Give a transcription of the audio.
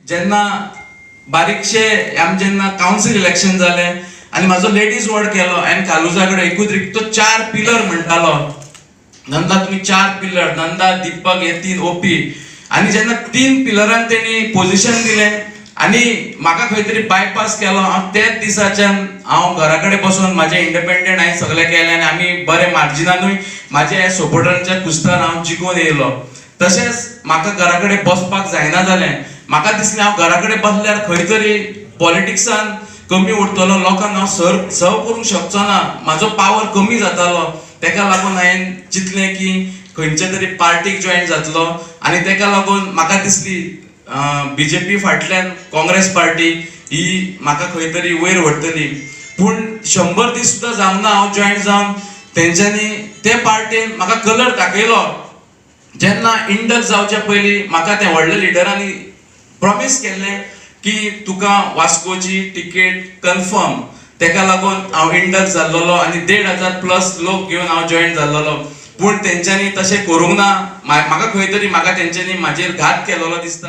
जेन्ना बारीकशे आम जेन्ना कावन्सील इलेक्शन जालें आनी म्हाजो लेडीज वॉर्ड केलो हांवें कालुजा कडेन एकूच तो चार पिलर म्हणटालो, नंदा तुमी चार पिलर, नंदा, दीपक हे तीन ओपी. आनी जेन्ना तीन पिलरान तेणी पोझिशन दिलें आनी म्हाका खंय तरी बायपास केलो. हांव त्याच दिसाच्यान हांव घरा कडेन बसून म्हाजें इंडिपेंडंट हांवें सगळें केलें आनी आमी बरे मार्जिनानूय म्हाज्या सपोर्टरांच्या कुस्तार हांव जिखून येयलो. तशेंच म्हाका घरा कडेन बसपाक जायना जालें. म्हाका दिसलें हांव घरा कडेन बसल्यार खंय तरी पॉलिटिक्सान कमी उरतलो, लोकांक हांव सर्व करूंक शकचो ना, म्हाजो पावर कमी जातालो. तेका लागून हांवें चिंतलें की खंयच्या तरी पार्टीक जॉयन जातलो आनी तेका लागून म्हाका दिसली बीजेपी फाटल्यान काँग्रेस पार्टी ही म्हाका खंय तरी वयर व्हरतली. पूण 100 दीस सुद्दां जावंक ना हांव जॉयन जावन, तेंच्यांनी ते पार्टीन म्हाका कलर दाखयलो. जेन्ना इंडक्ट जावच्या पयलीं म्हाका त्या व्हडल्या लिडरांनी प्रॉमीस केल्लें की तुका वास्कोची तिकेट कन्फर्म. तेका लागून हांव इंडक्ट जाल्लोलो आनी 1500 प्लस लोक घेवन हांव जॉयन जाल्लोलो. पूण तेंच्यांनी तशें करूंक ना. म्हाका खंय तरी म्हाका तेंच्यांनी म्हाजेर घात केलेलो दिसता.